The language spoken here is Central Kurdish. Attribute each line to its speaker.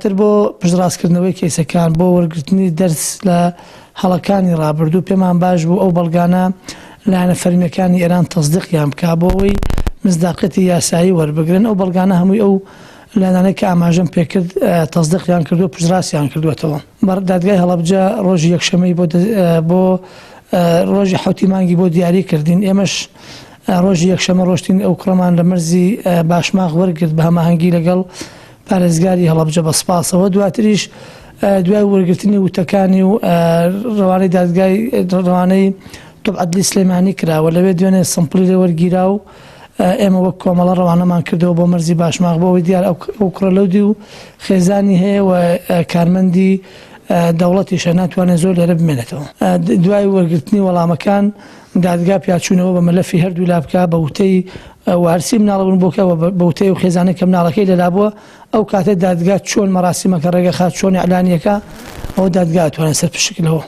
Speaker 1: تر بۆ پشتڕاستکردنەوەی کەیسەکان، بۆ وەرگرتنی دەرس لە هەڵەکانی ڕابردوو، پێمان باش بوو ئەو بەڵگانە لایەنە فەرمییەکانی ئێران تەسدیقیان بکا بۆ ئەوەی مزداقیەتی یاسایی وەربگرن. ئەو بەڵگانە هەمووی ئەو لایەنانەی کە ئاماژەم پێکرد تەسدیقیان کردووە، پشتڕاستیان کردووەتەوە. دادگای هەڵەبجە ڕۆژی یەکشەممەی بۆ بۆ ڕۆژی حەوتی مانگی بۆ دیاری کردین. ئێمەش ڕۆژی یەکشەممە ڕۆشتین ئەو کوڕەمان لە مەرزی باشماخ وەرگرت بە هەماهەنگی لەگەڵ پارێزگاری هەڵەبجە بە سپاسەوە دواتریش دوای وەرگرتنی وتەکانی و ڕەوانەی دادگای ڕەوانەی طب عدلی سلێمانی کراوە لەوێ دوێنێ سمپڵی لێ وەرگیرا و ئێمە وەک کۆمەڵە ڕەوانەمان کردەوە بۆ مەرزی باشماخ بۆ ئەوەی دیار ئەو کوڕە لەو دی و خێزانی هەیە و کارمەندی دەوڵەتیشە ناتوانێت زۆر لێرە بمێنێتەوە. دوای وەرگرتنی وەڵامەکان دادگا پیاچوونەوە بە مەلەفی هەردوولا بکا بە وتەی وارسی مناڵە ون بووکە و بە وتەی ئەو خێزانەی کە مناڵەکەی لەلا بووە ئەو کاتە دادگا چۆن مەراسیمەکە ڕێگەخات چۆن ئیعلانیەکا ئەوە دادگا ئەتوانێت سەرپشک لەوە.